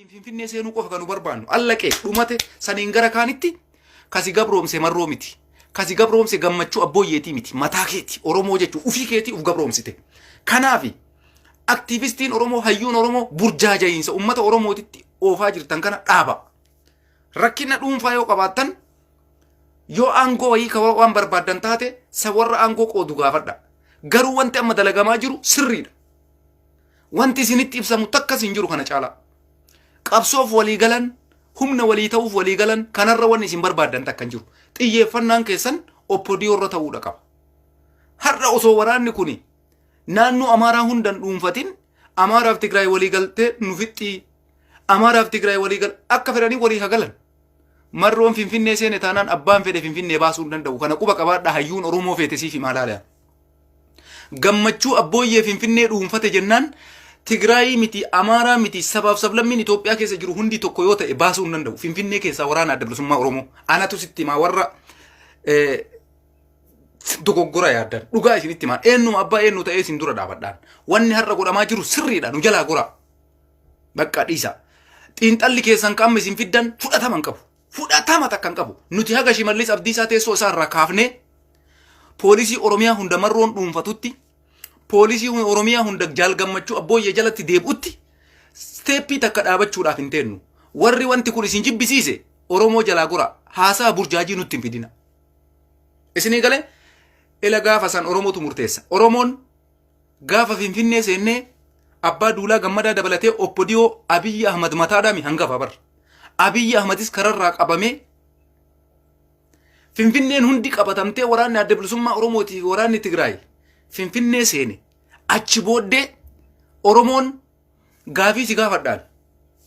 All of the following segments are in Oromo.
Waliin Finfinnee seenuu qofa kan nu barbaannu. Allaqee dhumate saniin gara kaanitti kasi gabroomse marroo miti. Kasi gabroomse gammachuu abbooyyeetii miti. Mataa keeti. Oromoo jechuun ufii keetii uf gabroomsite. Kanaafi aktiivistiin Oromoo hayyuun Oromoo burjaaja'iinsa uummata Oromootitti oofaa jirtan kana dhaaba. Rakkina dhuunfaa yoo qabaattan yoo aangoo wayii ka waan barbaaddan taate sa warra aangoo qoodu gaafadha. Garuu wanti amma dalagamaa jiru sirriidha. Wanti isinitti ibsamu takkas hin jiru kana caalaa. Qabsoof walii galan, humna walii ta'uuf walii galan kanarra wanni isin barbaaddan takka hin jiru. Xiyyeeffannaan keessan OPDO irra ta'uudha qaba. Har'a osoo waraanni kuni naannoo Amaaraa hundan dhuunfatin Amaaraaf Tigraay walii galtee nu fixxii. Amaaraaf Tigraay walii gal akka fedhanii walii hagalan. Marroon Finfinnee seene taanaan abbaan fedhe Finfinnee baasuu hin danda'u. Kana quba qabaadhaa hayyuun Oromoo feete siif himaa laala. Gammachuu abbooyyee Finfinnee dhuunfate jennaan Tigraayii miti Amaaraa miti sabaaf sablammiin Itoophiyaa keessa jiru hundi tokko yoo ta'e baasuu hin danda'u. Finfinnee keessaa waraana adda bilisummaa Oromoo. Anatu sitti himaa warra dogoggora yaaddan dhugaa isinitti himaa eenyuma abbaa eenyu ta'ee isin dura dhaabadhaan. Wanni har'a godhamaa jiru sirriidha nu jalaa goraa. Bakka dhiisa. Xiinxalli keessan kan amma isin fiddan fudhatama hin qabu. Fudhatama takka hin qabu. Nuti haga Shimallis Abdiisaa teessoo isaa irraa kaafnee poolisii Oromiyaa hunda marroon dhuunfatutti poolisii Oromiyaa hunda jaal gammachuu abbooyyee jalatti deebi'utti steeppii takka dhaabachuudhaaf hin teennu. Warri wanti kun isin jibbisiise Oromoo jalaa gora haasaa burjaajii nutti hin fidina. Isinii galee ila gaafa san Oromootu murteessa. Oromoon gaafa Finfinnee seennee Abbaa Duulaa Gammadaa dabalatee Oppodiyoo Abiyyi Ahmad mataadhaami hangafa bar. Abiyyi Ahmadis kararraa qabamee Finfinneen hundi qabatamtee waraanni adda bilisummaa Oromootii fi waraanni Tigraay Finfinnee seene. Achi booddee Oromoon gaafii si gaafadhaan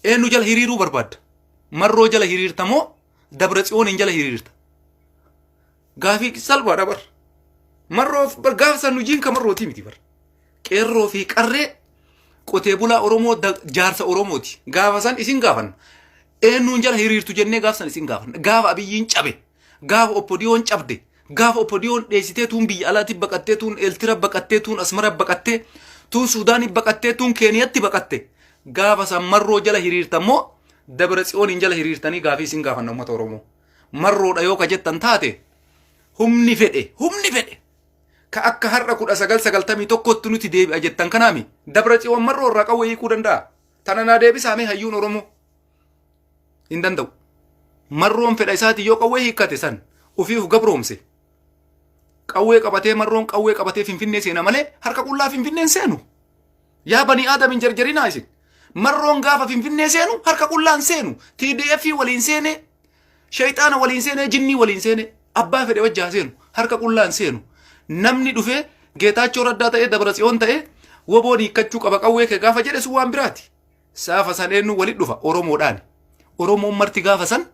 eenyu jala hiriiruu barbaadda? Marroo jala hiriirta moo Dabra Tsiyooniin jala hiriirta? Gaafii salphaadha bar. Marroo bar gaafa san hojiin ka marrootii miti bar. Qeerroo fi qarree qotee bulaa Oromoo jaarsa Oromooti. Gaafa san isin gaafanna. Eenyuun jala hiriirtu jennee gaafa san isin gaafanna. Gaafa Abiyyiin cabe, gaafa Oppodiyoon cabde, gaafa Oppodiyoon dheessitee tuun biyya alaatti baqattee tuun Eeltira baqattee tuun Asmara baqattee tuun Suudaanii baqattee tuun Keeniyatti baqatte. Gaafa san marroo jala hiriirtan moo Dabra Tsiyooniin jala hiriirtanii gaafii isin gaafanna uummata Oromoo. Marroodha yoo ka jettan taate humni fedhe humni fedhe ka akka har'a 1991tti nuti deebi'a jettan kanaami Dabra Tsiyoon marroo irraa qawwee hiikuu danda'a. Tana naa deebisaa mee hayyuun Oromoo hin danda'u. Marroon fedha isaatii yoo qawwee hiikkate san ofiif gabroomse. Qawwee qabatee marroon qawwee qabatee Finfinnee seena malee harka qullaa Finfinneen seenu. Yaa banii Aadam hin jarjarinaa isin. Marroon gaafa Finfinnee seenu harka qullaan seenu. TDF waliin seenee, shayxaana waliin seenee, jinnii waliin seenee, abbaa fedhe wajji haa seenu. Harka qullaan seenu. Namni dhufee Geetaachoo Raddaa ta'ee Dabratsiyoon ta'ee woboon hiikkachuu qaba qawwee kee gaafa jedhe sun waan biraati. Saafa san eenyu walitti dhufa Oromoodhaani. Oromoon marti gaafa san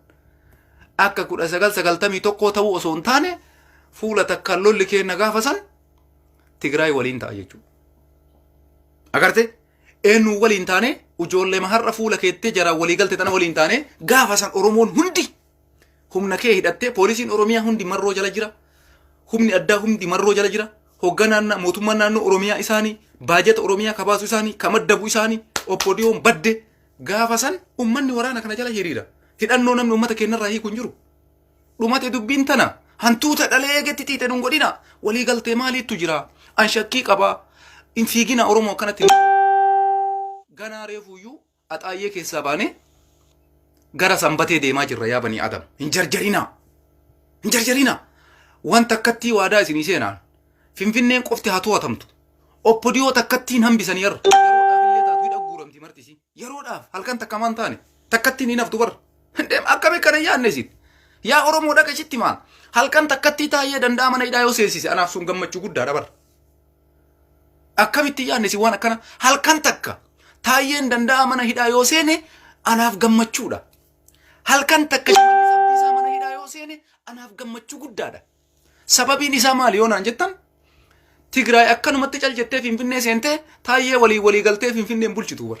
akka 1991 ta'uu osoo hin taane fuula takkaan lolli keenna gaafa san Tigraay waliin ta'a jechuudha. Agartee eenyu waliin taane ijoollee har'a fuula keettee jaraan walii galte tana waliin taane gaafa san Oromoon hundi humna kee hidhattee poolisiin Oromiyaa hundi marroo jala jira. Humni addaa hundi marroo jala jira. Hoogganaan mootummaan naannoo Oromiyaa isaanii baajata Oromiyaa kabaasu isaanii ka maddabu isaanii oppodiyoon badde gaafa san uummanni waraana kana jala hiriira. Hidhannoo namni uummata keenyarraa hiiku hin jiru. Dhumate dubbiin tana. Hantuuta dhalee eegetti xiixe nun godhina. Walii galtee maaliittu jira? An shakkii qaba. Hin fiigina Oromoo akkanatti. Ganaa reefuyyuu axaayyee keessaa baanee gara sanbatee deemaa jirra yaa banii Adam. Hin jarjarinaa. Hin jarjarinaa. Wanta akkattii waadaa isinii seenaan. Finfinneen qofti haa to'atamtu. Oppodiyoo takkattiin hambisanii har'a. Yeroodhaaf illee taatu hidha guuramti marti isii. Yeroodhaaf halkan takka maan taane takkattiin hin haftu bara. Deem akkami kana yaadne isin. Yaa Oromoo dhaqa isitti maa halkan takkattii taa'ee danda'a mana hidhaa yoo seensise anaaf sun gammachuu guddaadha bara. Akkamitti yaadne isin waan akkana halkan takka taayyeen danda'a mana hidhaa yoo seene anaaf gammachuudha. Halkan takka Shimallis Abdiisaa mana hidhaa yoo seene anaaf gammachuu guddaadha. Sababiin isaa maali yoo naan jettan Tigraay akkanumatti cal jettee Finfinnee seentee taayyee walii walii galtee Finfinneen bulchitu bar.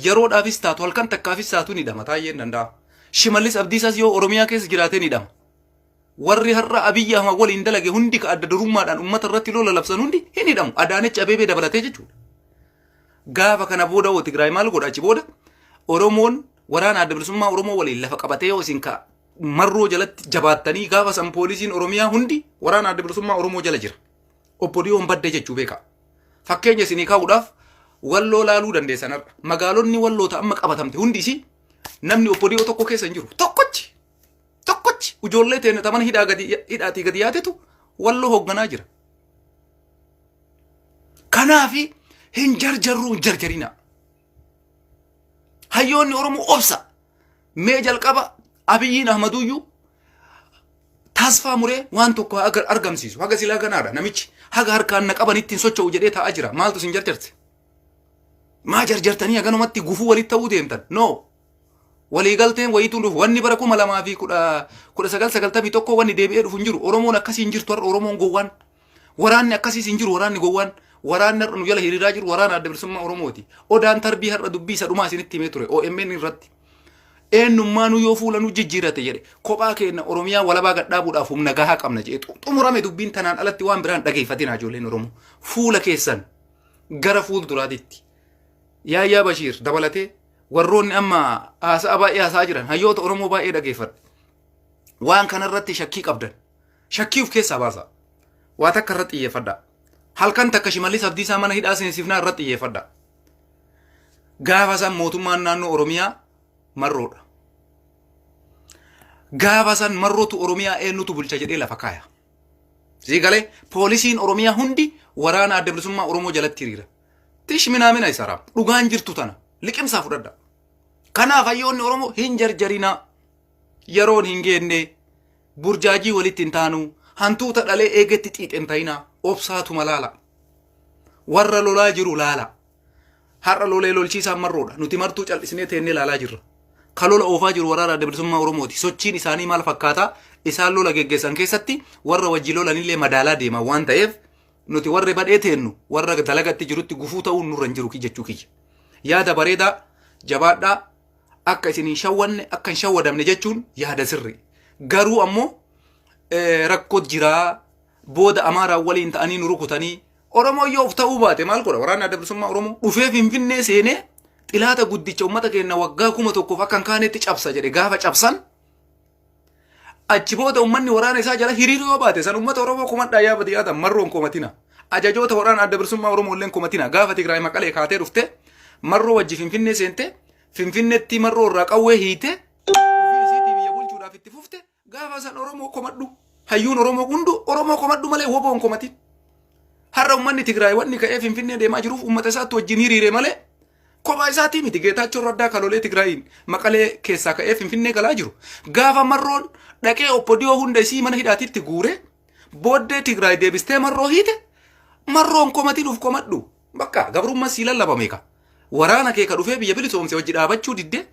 Yeroodhaafis taatu halkan takkaafis taatu ni dhama taayyeen danda'a. Shimallis Abdiisaas yoo Oromiyaa keessa jiraatee ni dhama. Warri har'a Abiyyi Ahmad waliin dalage hundi ka adda durummaadhaan uummata irratti lola labsan hundi hin hidhamu. Adaanech Abeebee dabalatee jechuudha. Gaafa kana booda hoo Tigraay maal godha achi booda? Oromoon waraana Adda Bilisummaa Oromoo waliin lafa qabatee yoo isin ka marroo jalatti jabaattanii gaafa san poolisiin Oromiyaa hundi waraana Adda Bilisummaa Oromoo jala jira. Obbo Dhiyoon badde jechuu beeka. Fakkeenya isinii kaa'uudhaaf Walloo laaluu dandeessan har'a. Magaalonni Walloota amma qabatamte hundi isii namni Obbo Dhiyoo tokko keessa hin jiru. Tokkochi! Tokkochi! Ijoollee teenya ta mana hidhaa gadi hidhaatii gadi yaatetu Walloo hoogganaa jira. Kanaafi hin jarjarruu hin jarjarinaa. Hayyoonni Oromoo obsa. Mee jalqaba Abiyyiin Ahmaduyyuu tasfaa muree waan tokko haa argamsiisu. Haga silaa ganaadha namichi. Haga harkaan na qabanitti hin socho'u jedhee taa'aa jira. Maaltu isin jarjarse? Maa jarjartanii haganumatti gufuu walitti ta'uu deemtan? No. Waliigalteen wayiitu dhufu. Wanni bara kuma lamaa fi kudha kudha sagal sagaltamii tokko wanni deebi'ee dhufu hin jiru. Oromoon akkasii hin jirtu har'a Oromoon gowwaan. Waraanni akkasiis hin jiru waraanni gowwaan. Waraanni har'a nu jala hiriiraa jiru waraana Adda Bilisummaa Oromooti. Odaan Tarbii har'a dubbii isa dhumaa isinitti himee ture OMN irratti. Eenyummaanuu yoo fuula nu jijjiirate jedhe kophaa keenya Oromiyaa walabaa gad dhaabuudhaaf humna gahaa qabna jedhe xumurame dubbiin tanaan alatti waan biraan dhageeffatinaa ijoolleen Oromoo. Fuula keessan gara fuulduraatitti. Yaayyaa Bashiir dabalatee warroonni amma haasa'a baay'ee haasa'aa jiran hayyoota Oromoo baay'ee dhageeffadhe. Waan kanarratti shakkii qabdan. Shakkii of keessaa baasaa. Waa takka irratti xiyyeeffadhaa. Halkan takka Shimallis Abdiisaa mana hidhaa seensifnaa irratti xiyyeeffadhaa. Gaafa san mootummaan naannoo Oromiyaa marroodha. Gaafa san marrootu Oromiyaa eenyutu bulcha jedhee lafa kaaya. Sii galee poolisiin Oromiyaa hundi waraana Adda Bilisummaa Oromoo jalatti hiriira. Tish minaamina isaraa dhugaan jirtu tana liqimsaa fudhadha. Kanaaf hayyoonni Oromoo hin jarjarinaa. Yeroon hin geenne burjaajii walitti hin taanu hantuuta dhalee eegetti xiixe hin ta'inaa obsaatuma laala. Warra lolaa jiru laala. Har'a lolee lolchiisaan marroodha. Nuti martuu cal'isnee teennee laalaa jirra. Ka lola oofaa jiru waraana Adda Bilisummaa Oromooti. Sochiin isaanii maal fakkaata? Isaan lola geggeessan keessatti warra wajji lolanillee madaalaa deeman waan ta'eef nuti warri badhee teennu warra dalagatti jirutti gufuu ta'uun nurra hin jiru jechuu kiyya. Yaada bareedaa jabaadhaa akka isin hin shawwanne akka hin shawwadamne jechuun yaada sirri. Garuu ammoo rakkoo jiraa booda Amaaraan waliin ta'anii nu rukutanii Oromoo yoo of ta'uu baate maal godha waraanni Adda Bilisummaa Oromoo dhufee Finfinnee seenee xilaata guddicha uummata keenya waggaa 1000f akka hin kaanetti cabsa jedhe gaafa cabsan achi booda uummanni waraana isaa jala hiriiruu yoo baate san uummata Oromoo komadhaa yaa badi yaatan marroon komatina ajajoota waraana Adda Bilisummaa Oromoo illeen komatina gaafa Tigraay Maqalee kaatee dhufte marroo wajji Finfinnee seente Finfinnetti marroo irraa qawwee hiite ofii isiitii biyya bulchuudhaaf itti fufte gaafa san Oromoo komadhu hayyuun Oromoo hundu Oromoo komadhu malee woboon komatin. Har'a uummanni Tigraay wanni ka'ee Finfinnee deemaa jiruuf uummata isaatti wajjin hiriire malee kophaa isaatii miti. Geetaachoo Raddaa kalolee Tigraayiin Maqalee keessaa ka'ee Finfinnee galaa jiru. Gaafa marroon dhaqee Oppodiyoo hunda isii mana hidhaatitti guure booddee Tigraay deebistee marroo hiite marroon komatiin uf komadhu. Bakka gabrummaa sii lallabame ka. Waraana kee ka dhufee biyya bilisoomse wajji dhaabachuu diddee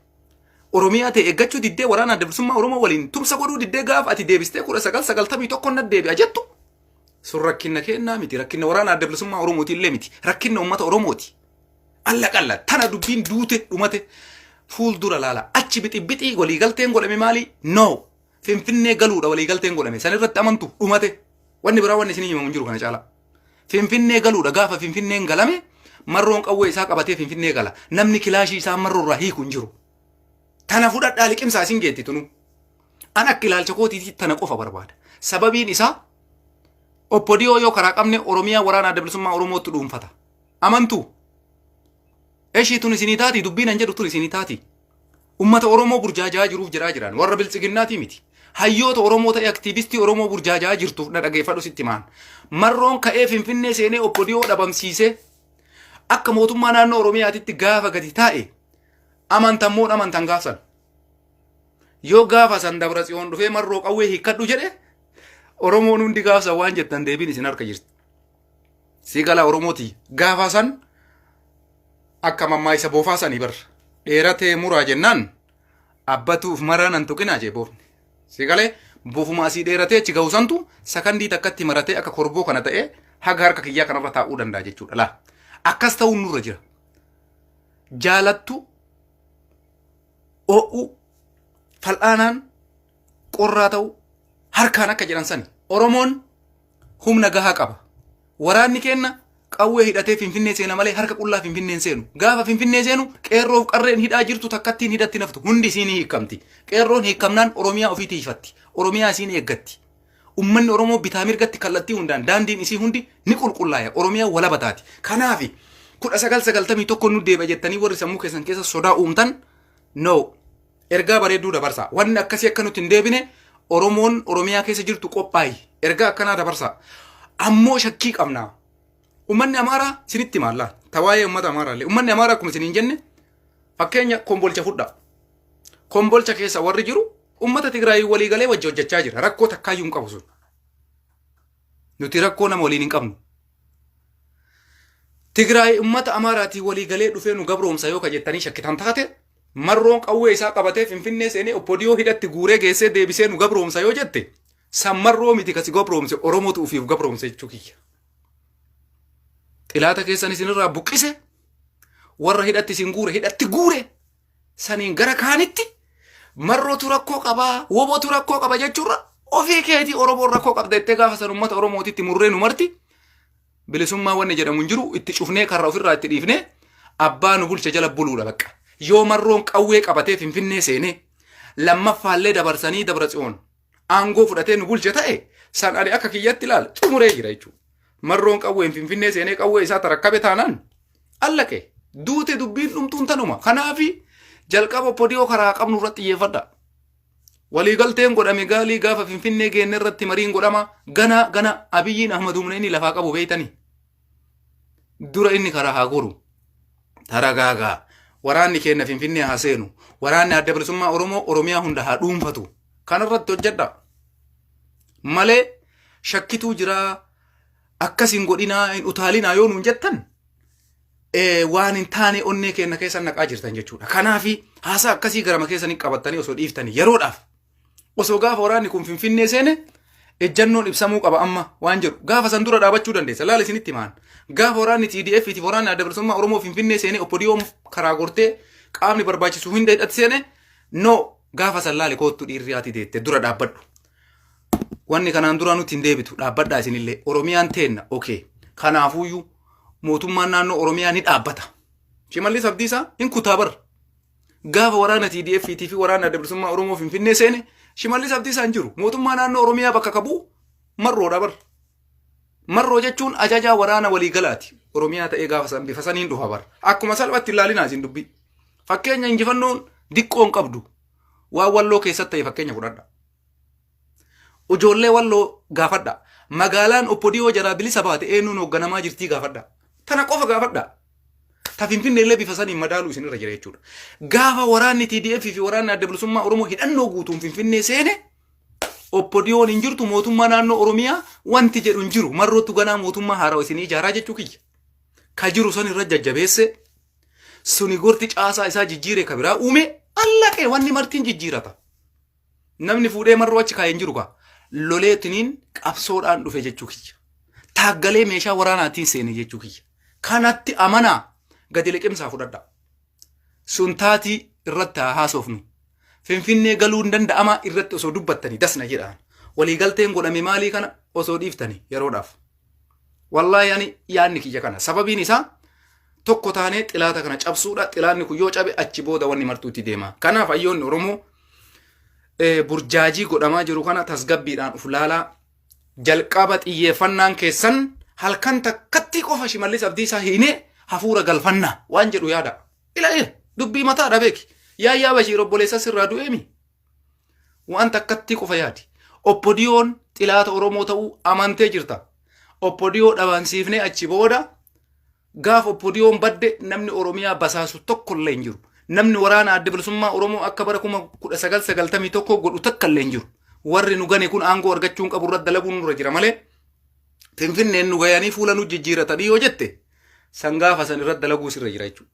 Oromiyaa ta'e eeggachuu diddee waraana Adda Bilisummaa Oromoo waliin tumsa godhuu diddee gaafa ati deebistee 1991 na deebi'a jettu sun rakkinna keennaa miti rakkinna waraana Adda Bilisummaa Oromooti illee miti rakkinna uummata Oromooti. Alla qalla tana dubbiin duute dhumate fuuldura laala achi bixi bixii waliigalteen godhame maali? No Finfinnee galuudha waliigalteen godhame san irratti amantu dhumate wanni biraa wanni isinii himamu hin jiru kana caalaa. Finfinnee galuudha gaafa Finfinneen galame marroon qawwee isaa qabatee Finfinnee gala namni kilaashii isaa marroo irraa hiiku hin jiru. Tana fudhadhaa liqimsaa isin geetti tunu. An akka ilaalcha kootiitti tana qofa barbaada. Sababiin isaa Obbo Diyoo yoo karaa qabne Oromiyaa waraana Adda Bilisummaa Oromootti dhuunfata. Amantuu? Eshii tun isinii taati dubbiin an jedhu tun isinii taati. Ummata Oromoo burjaajaa jiruuf jedhaa jiran warra biltsiginnaatii miti. Hayyoota Oromoo ta'e aktiivistii Oromoo burjaajaa jirtuuf na dhageeffadhu sitti maan. Marroon ka'ee Finfinnee seenee Obbo Diyoo dhabamsiisee akka mootummaa naannoo Oromiyaatitti gaafa gadi taa'e amantan moo amantan gaafsan. Yoo gaafa san Dabra Tsiyoon dhufee marroo qawwee hiikkadhu jedhe Oromoon hundi gaafsan waan jettan deebiin isin harka jirti. Si gala Oromooti gaafa san akka mammaayisa boofaa sanii bar dheeratee muraa jennaan abbatuuf maraa nan tuqinaa jee boofni. Si galee bofuma asii dheeratee achi gahu santu sakandii takkatti maratee akka korboo kana ta'ee haga harka kiyyaa kanarra taa'uu danda'a jechuudha laa. Akkas ta'uun nurra jira. Jaalattu oo'uu fal'aanaan qorraa ta'u harkaan akka jedhan sani. Oromoon humna gahaa qaba. Waraanni keenna Qawwee hidhatee Finfinnee seena malee harka qullaa Finfinnee hin seenu. Gaafa Finfinnee seenu qeerroof qarreen hidhaa jirtu takkattiin hidhatti naftu. Hundi isiin hiikamti. Qeerroon hiikamnaan Oromiyaa ofii tiifatti. Oromiyaa isiin eeggatti. Ummanni Oromoo bitaa mirgatti kallattii hundaan daandiin isii hundi ni qulqullaaya. Oromiyaa walaba taati. Kanaafi 1991 nu deebi'a jettanii warri sammuu keessan keessa sodaa uumtan no. Ergaa bareedduu dabarsaa. Wanni akkasii akka nuti hin deebine Oromoon Oromiyaa keessa jirtu qophaayi. Ergaa akkanaa dabarsaa. Ammoo shakkii qabna. Ummanni Amaaraa isinitti maallaa. Ta waa'ee uummata Amaaraa illee. Ummanni Amaaraa akkuma isiniin jenne fakkeenya Kombolcha fudhaa. Kombolcha keessa warri jiru uummata Tigraay walii galee wajji hojjechaa jira. Rakkoo takkaayyuu hin qabu sun. Nuti rakkoo nama waliin hin qabnu. Tigraay uummata Amaaraatiin walii galee dhufee nu gabroomsa yoo ka jettanii shakkitan taate marroon qawwee isaa qabatee Finfinnee seenee Oppodiyoo hidhatti guuree geessee deebisee nu gabroomsa yoo jette san marroo miti kasi gabroomse Oromootu ofiif gabroomse jechuu kiyya. Xilaata keessan isinirraa buqqise warra hidhatti isin guure hidhatti guure saniin gara kaanitti marrootu rakkoo qabaa wobotu rakkoo qaba jechuurra ofii keetii Oromoon rakkoo qabda jettee gaafa san uummata Oromootitti murree nu marti bilisummaa wanni jedhamu hin jiru itti cufnee karra ofirraa itti dhiifnee abbaa nu bulche jala buluudha bakka. Yoo marroon qawwee qabatee Finfinnee seenee lammaffaallee dabarsanii Dabra Tsiyoon aangoo fudhatee nu bulche ta'e san ani akka kiyyatti ilaala xumuree jira jechuudha. Marroon qawween Finfinnee seenee qawwee isaa tarakkabe taanaan allaqe duute dubbiin dhumtuun tanuma. Kanaafi jalqaba podiyoo karaa qabnu irratti xiyyeeffadha. Waliigalteen godhame gaalii gaafa Finfinnee geenne irratti mariin godhama. Gana gana Abiyyiin Ahmad humna inni lafaa qabu beeytanii. Dura inni karaa haa goru. Taragaagaa. Waraanni keenya Finfinnee haa seenu. Waraanni adda bilisummaa Oromoo Oromiyaa hunda haa dhuunfatu. Kanarratti hojjedha. Malee shakkituu jiraa akkas hin godhinaa hin utaalinaa yoo nuun jettan waan hin taane onnee keenya keessa naqaa jirtan jechuudha. Kanaafi haasaa akkasii garama keessanii qabattanii osoo dhiiftanii yeroodhaaf osoo gaafa waraanni kun Finfinnee seene ejjannoon ibsamuu qaba amma waan jedhu gaafa san dura dhaabachuu dandeessa laala isinitti himaan gaafa waraanni TDF fi waraanni adda bilisummaa Oromoo Finfinnee seene OPDOn karaa gortee qaamni barbaachisu hunda hidhatti seene no gaafa san laale koottu dhiirri haati deette dura dhaabbadhu. Wanni kanaan duraa nutti hin deebitu dhaabbadhaa isinillee Oromiyaan teenna okee kanaafuyyuu mootummaan naannoo Oromiyaa ni dhaabbata. Shimallis Abdiisaa hin kutaa bar. Gaafa waraana TDF fi waraana adda bilisummaa Oromoo Finfinnee seene Shimallis Abdiisaa hin jiru. Mootummaa naannoo Oromiyaa bakka qabu marroodha bar. Marroo jechuun ajajaa waraana waliigalaati. Oromiyaa ta'ee gaafa san bifa saniin dhufa bar. Akkuma salphatti ilaalinaa isin dubbii. Fakkeenya injifannoon diqqoon qabdu waan walloo keessatti ta'e fakkeenya fudhadha. Ijoollee walloo gaafadha. Magaalaan Oppodiyoo jaraa bilisa baate eenyuun hoogganamaa jirtii gaafadha. Tana qofa gaafadha. Ta Finfinnee illee bifa saniin madaaluu isinirra jira jechuudha. Gaafa waraanni TDF fi waraanni Adda Bilisummaa Oromoo hidhannoo guutuun Finfinnee seene Oppodiyoon hin jirtu mootummaa naannoo Oromiyaa wanti jedhu hin jiru. Marrootu ganaa mootummaa haaraa isinii ijaaraa jechuu kiyya. Ka jiru san irra jajjabeesse suni gorti caasaa isaa jijjiire ka biraa uume allaqee wanni martiin jijjiirata. Namni fuudhee marroo achi kaa'ee hin jiru kaa. Loleetiniin qabsoodhaan dhufe jechuu kiyya. Taaggalee meeshaa waraanaatiin seene jechuu kiyya. Kanatti amanaa gadi liqimsaa fudhadhaa. Sun taatii irratti haa haasofnu. Finfinnee galuu hin danda'amaa irratti osoo dubbattanii dasna jedhaan. Waliigalteen godhame maalii kana osoo dhiiftanii yeroodhaaf. Wallaahi ani yaadni kiyya kana. Sababiin isaa tokko taanee xilaata kana cabsuudha. Xilaanni kun yoo cabe achi booda wanni martuu itti deema. Kanaaf hayyoonni Oromoo burjaajii godhamaa jiru kana tasgabbiidhaan uf laalaa jalqaba xiyyeeffannaan keessan halkan takkatti qofa Shimallis Abdiisaa hiinee hafuura galfannaa waan jedhu yaada. Ilaali dubbii mataadha beeki. Yaayyaa Bashiir obboleessa sirraa du'eemi. Waan takkatti qofa yaadi. Oppodiyoon xilaata Oromoo ta'uu amantee jirta. Oppodiyoo dhabansiifnee achi booda gaaf Oppodiyoon badde namni Oromiyaa basaasu tokko illee hin jiru. Namni waraana adda bilisummaa Oromoo akka bara 1991 godhu takka illee hin jiru. Warri nu gane kun aangoo argachuun qabu irratti dalaguun nurra jira malee Finfinneen nu gayanii fuula nu jijjiiratanii yoo jette san gaafa san irratti dalaguu sirra jira jechuudha.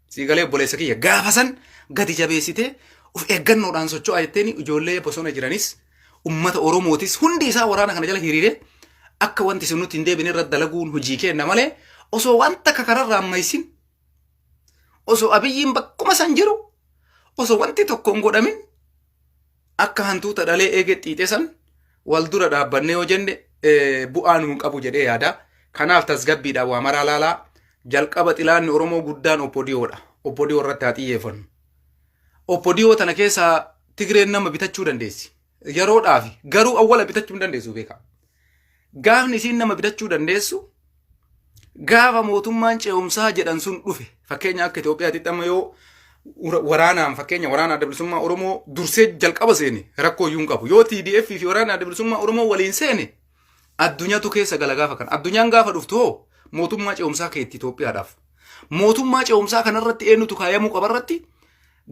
Sii galee obboleessa kiyya gaafa san gadi jabeessitee of eeggannoodhaan socho'aa jetteen ijoollee bosona jiranis ummata Oromootis hundi isaa waraana kana jala hiriiree akka wanti sun nutti hin deebine irratti dalaguun hojii kenna malee osoo waan takka kararraa ammaysin osoo Abiyyiin bakkuma san jiru osoo wanti tokko hin godhamin akka hantuuta dhalee eegee xiixe san wal dura dhaabbannee yoo jenne bu'aa nuun qabu jedhee yaada. Kanaaf tasgabbiidhaan waa maraa laalaa jalqaba xilaanni Oromoo guddaan OPDOdha. OPDO irratti haa xiyyeeffannu. OPDO tana keessaa Tigreen nama bitachuu dandeessi. Yeroodhaaf garuu awwala bitachuu hin dandeessu beekaa. Gaafni isiin nama bitachuu dandeessu gaafa mootummaan ce'umsaa jedhan sun dhufe fakkeenya akka Itoophiyaatti amma yoo waraanaan fakkeenya waraana adda bilisummaa Oromoo dursee jalqaba seene rakkoo iyyuu hin qabu. Yoo TDF fi waraana adda bilisummaa Oromoo waliin seene addunyaatu keessa gala gaafa kana. Addunyaan gaafa dhuftu hoo mootummaa ce'umsaa keetti Itoophiyaadhaaf. Mootummaa ce'umsaa kanarratti eenyutu kaayamuu qabarratti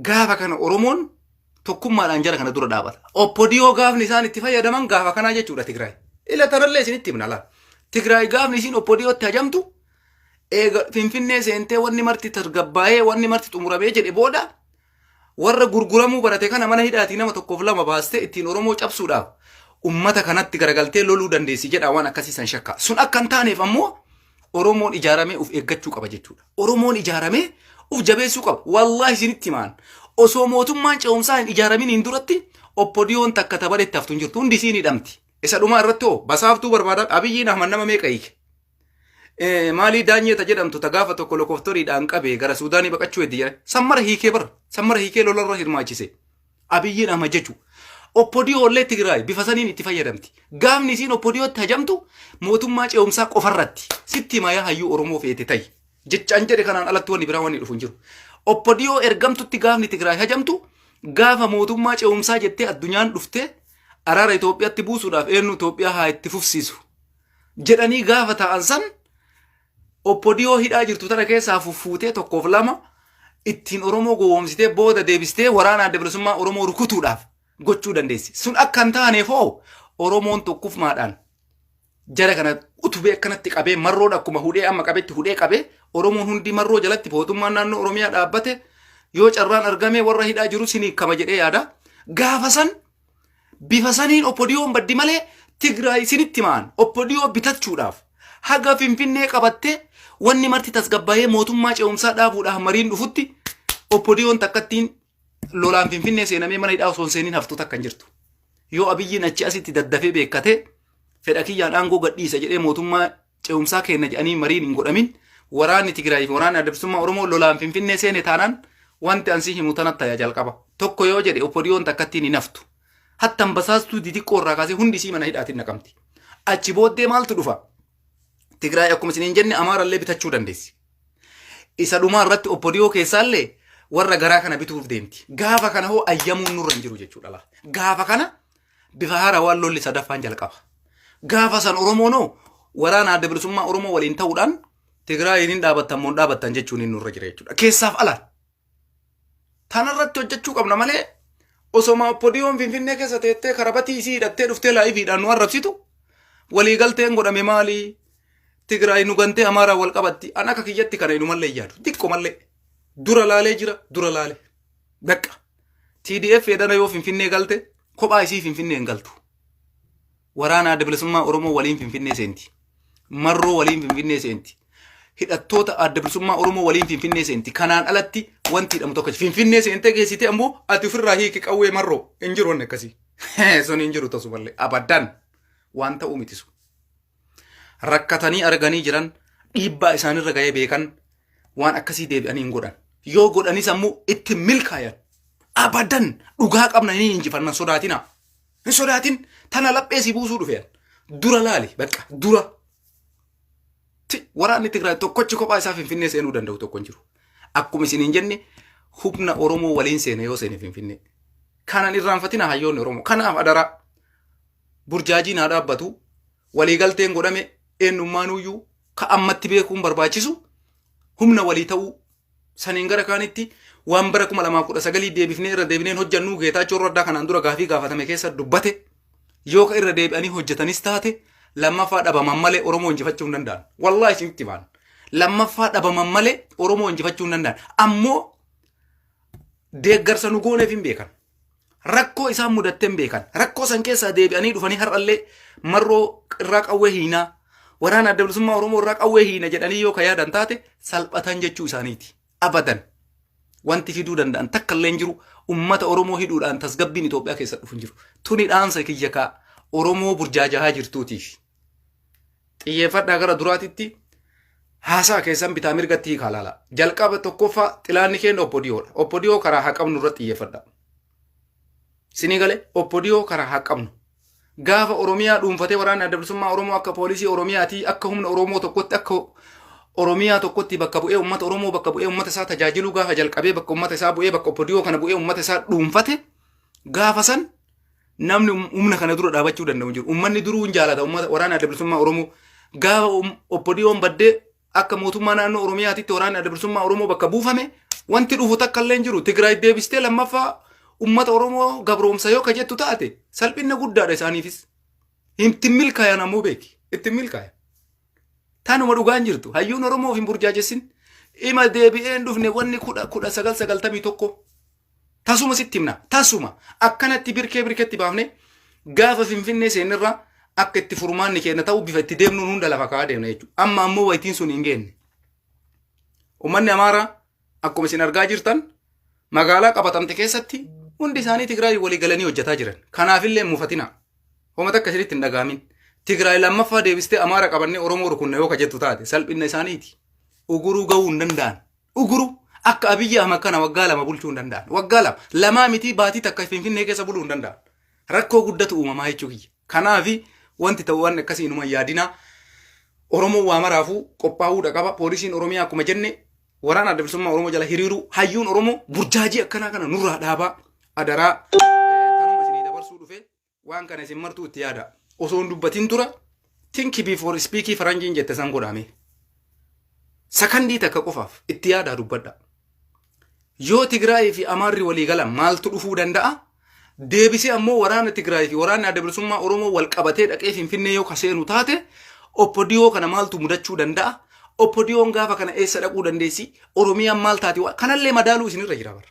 gaafa kana Oromoon tokkummaadhaan jara kana dura dhaabata. Oppodiyoo gaafni isaan itti fayyadaman gaafa kanaa jechuudha Tigraay. Ila tanallee isinitti himna laal. Tigraay gaafni isiin oppodiyootti hajamtu eega Finfinnee seentee wanni marti tasgabbaa'ee wanni marti xumuramee jedhe booda warra gurguramuu barate kana mana hidhaatii nama tokkoof lama baastee ittiin Oromoo cabsuudhaaf ummata kanatti garagaltee loluu dandeessi jedha waan akkasii san shakka. Sun akka hin taaneef ammoo Oromoon ijaaramee of eeggachuu qaba jechuudha. Oromoon ijaaramee of jabeessuu qaba. Wallaahi isinitti himaan. Osoo mootummaan ce'umsaa hin ijaaramin hin duratti oppodiyoon takka tabaretti haftu hin jirtu. Hundi isiin hidhamti. Isa dhumaa irratti hoo basaaftuu barbaada Abiyyiin Ahmad nama meeqa hiike? Maalii daanyee ta jedhamtu ta gaafa tokko lokoftoriidhaan qabee gara Suudaanii baqachuu heddi jedhe. Sammara hiikee bara. Sammara hiikee lolarra hirmaachise. Abiyyiin Ahmad jechu. Oppodiyoo illee Tigraay bifa saniin itti fayyadamti. Gaafni isiin oppodiyootti hajamtu mootummaa ce'umsaa qofarratti. Sitti himaa yaa hayyuu Oromoo feete ta'i. Jechaan jedhe kanaan alatti wanni biraa wanni dhufu hin jiru. Oppodiyoo ergamtutti gaafni Tigraay hajamtu gaafa mootummaa ce'umsaa jettee addunyaan dhuftee araara Itoophiyaatti buusuudhaaf eenyu Itoophiyaa haa itti fufsiisu jedhanii gaafa taa'an san Oppodiyoo hidhaa jirtu tana keessaa fuffuutee tokkoof lama ittiin Oromoo gowwoomsitee booda deebistee waraana adda bilisummaa Oromoo rukutuudhaaf gochuu dandeessi. Sun akka hin taaneef hoo Oromoon tokkummaadhaan jara kana utubee akkanatti qabee marroon akkuma hudhee amma qabetti hudhee qabee Oromoon hundi marroo jalatti mootummaan naannoo Oromiyaa dhaabbate yoo carraan argame warra hidhaa jiru sinii kama jedhee yaada. Gaafa san Bifa saniin Oppodiyoon baddi malee Tigraay isinitti himaan Oppodiyoo bitachuudhaaf haga Finfinnee qabattee wanni marti tasgabbaa'ee mootummaa ce'umsaa dhaabuudhaaf mariin dhufutti Oppodiyoon takkattiin lolaan Finfinnee seenamee mana hidhaa osoo hin seeniin haftu takka hin jirtu. Yoo Abiyyiin achi asitti daddafee beekkatee fedha kiyyaan aangoo gadhiisa jedhee mootummaa ce'umsaa kenna jedhanii mariin hin godhamin waraanni Tigraay fi waraanni Adda Bilisummaa Oromoo lolaan Finfinnee seene taanaan wanti ansii himu tanatti taya jalqaba. Tokko yoo jedhe Oppodiyoon takkattiin hin haftu. Hattan basaastuu didiqqoo irraa kaasee hundi isii mana hidhaatiin naqamti. Achi booddee maaltu dhufa? Tigraay akkuma isiniin jenne Amaarallee bitachuu dandeessi. Isa dhumaa irratti Oppodiyoo keessaallee warra garaa kana bituuf deemti. Gaafa kana hoo ayyamuun nurra hin jiru jechuudha laa. Gaafa kana bifa haarawaan lolli sadaffaan jalqaba. Gaafa san Oromoonoo waraana adda bilisummaa Oromoo waliin ta'uudhaan Tigraayiin hin dhaabattan moo hin dhaabattan jechuun hin nurra jira jechuudha. Keessaaf alaan. Tanarratti hojjechuu qabna malee osoma Oppodiyoon Finfinnee keessa teettee karabatii isii hidhattee dhuftee laayiviidhaan nu arrabsitu waliigalteen godhame maali? Tigraay nu gantee Amaaraan wal qabatti. An akka kiyyatti kana inumallee hin yaadu. Xiqqo mallee. Dura laalee jira dura laale. Bakka. TDF edana yoo Finfinnee galte kophaa isii Finfinnee hin galtu. Waraana Adda Bilisummaa Oromoo waliin Finfinnee seenti. Marroo waliin Finfinnee seenti. Hidhattoota Adda Bilisummaa Oromoo waliin Finfinnee seenti. Kanaan alatti wanti hidhamu tokko Finfinnee seentee geessitee ammoo ati ofirraa hiiki qawwee marroo hin jiru wanni akkasii. Sun hin jiru tasumallee abadan waan ta'uu miti sun. Rakkatanii arganii jiran dhiibbaa isaanirra ga'ee beekan waan akkasii deebi'anii hin godhan. Yoo godhanis ammoo itti milkaayan. Abadan dhugaa qabna ni injifanna sodaatina. Hin sodaatin tana laphee si buusuu dhufeen. Dura laali bakka dura. Waraanni Tigraay tokkochi kophaa isaa Finfinnee seenuu danda'u tokko hin jiru. Akkuma isin hin jenne humna Oromoo waliin seena yoo seene Finfinnee. Kanan irraanfatina hayyoonni Oromoo. Kanaaf adaraa burjaajiin haa dhaabbatu waliigalteen godhame eenyummaanuyyuu ka ammatti beekuun barbaachisu humna walii ta'uu saniin gara kaanitti waan bara 2019 deebifnee irra deebineen hojjannuu Geetaachoo Raddaa kanaan dura gaafii gaafatame keessa dubbate yoo ka irra deebi'anii hojjetanis taate lammaffaa dhabaman malee Oromoo injifachuu hin danda'an. Wallaahi isinitti himaan. Lammaffaa dhabaman malee Oromoo injifachuu hin danda'an. Ammoo deeggarsa nu gooneef hin beekan. Rakkoo isaan mudatte hin beekan. Rakkoo san keessaa deebi'anii dhufanii har'allee marroo irraa qawwee hiinaa waraana adda bilisummaa Oromoo irraa qawwee hiina jedhanii yoo ka yaadan taate salphatan jechuu isaaniiti. Abadan. Wanti fiduu danda'an takka illee hin jiru. Ummata Oromoo hidhuudhaan tasgabbiin Itoophiyaa keessa dhufu hin jiru. Tuni dhaamsa kiyya kaa Oromoo burjaajahaa jirtuutiif. Xiyyeeffadhaa gara duraatitti haasaa keessan bitaa mirgatti hiikaa laala. Jalqaba tokkoffaa xilaanni keenya obbo Diyoodha. Obbo Diyoo karaa haa qabnu irratti xiyyeeffadha. Sinii galee obbo Diyoo karaa haa qabnu. Gaafa Oromiyaa dhuunfatee waraanni adda bilisummaa Oromoo akka poolisii Oromiyaatii akka humna Oromoo tokkotti akka Oromiyaa tokkotti bakka bu'ee uummata Oromoo bakka bu'ee uummata isaa tajaajiluu gaafa jalqabee bakka uummata isaa bu'ee bakka obbo Diyoo kana bu'ee uummata isaa dhuunfate gaafa san namni humna kana dura dhaabachuu danda'u hin jiru. Uummanni duruu hin jaalata uummata waraana adda bilisummaa Oromoo. Gaafa obbo Diyoon baddee akka mootummaa naannoo Oromiyaatitti waraanni adda bilisummaa Oromoo bakka buufame wanti dhufu takka illee hin jiru. Tigraay deebistee lammaffaa uummata Oromoo gabroomsa yoo ka jettu taate salphina guddaadha isaaniifis. Ittiin milkaayan ammoo beeki. Ittiin milkaayan. Tanuma dhugaan jirtu. Hayyuun Oromoof hin burjaajessin. Ima deebi'ee hin dhufne wanni 1991. Tasuma sitti himna. Tasuma. Akkanatti birkee birketti baafne gaafa Finfinnee seennirraa akka itti furmaanni keenya ta'u bifa itti deemnuun hunda lafa kaa'aa deemna jechuudha. Amma ammoo wayitiin sun hin geenne. Uummanni Amaaraa akkuma isin argaa jirtan magaalaa qabatamte keessatti hundi isaanii Tigraay walii galanii hojjetaa jiran. Kanaafillee hin mufatina. Homa takka isinitti hin dhaga'amin. Tigraay lammaffaa deebistee Amaara qabannee Oromoo rukunna yoo ka jettu taate salphinna isaaniiti. Uguruu gahuu hin danda'an. Uguru akka Abiyyi Ahmad kana waggaa 2 bulchuu hin danda'an. Waggaa 2. Lamaa mitii baatii takka Finfinnee keessa buluu hin danda'an. Rakkoo guddatu uumamaa jechuu kiyya. Kanaafi wanti ta'u waan akkasii inuma hin yaadinaa. Oromoon waa maraafuu qophaa'uudha qaba. Poolisiin Oromiyaa akkuma jenne waraana adda bilisummaa Oromoo jala hiriiruu hayyuun Oromoo burjaajii akkanaa kana nurraa dhaabaa adaraa tanuma isinii dabarsuu dhufe waan kana isin martuu itti yaada. Osoo hin dubbatin dura think before speaking faranjiin jette san godhame. Sakandii takka qofaaf itti yaadaa dubbadha. Yoo Tigraayii fi Amaarri walii galan maaltu dhufuu danda'a? Deebisee ammoo waraana Tigraayii fi waraanni adda bilisummaa Oromoo wal qabatee dhaqee Finfinnee yoo ka seenu taate OPDO kana maaltu mudachuu danda'a? OPDOn gaafa kana eessa dhaquu dandeessi? Oromiyaan maal taati? Kanallee madaaluu isinirra jira bara.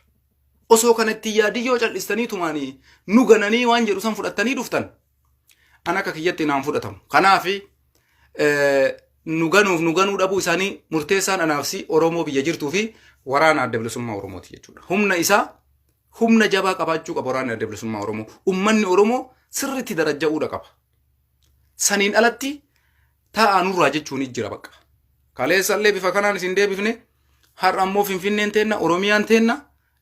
Osoo kana itti yaadii yoo cal'istanii tumaanii nu gananii waan jedhu san fudhattanii dhuftan an akka kiyyatti naan fudhatamu. Kanaafi nu ganuuf nu ganuu dhabuu isaanii murteessaan anaaf si Oromoo biyya jirtuu fi waraana adda bilisummaa Oromooti jechuudha. Humna isaa humna jabaa qabaachuu qaba waraanni adda bilisummaa Oromoo. Ummanni Oromoo sirriitti darajja'uudha qaba. Saniin alatti taa'aa nurraa jechuun jira bakka. Kaleessallee bifa kanaan isin deebifne har'a ammoo Finfinneen teenna Oromiyaan teenna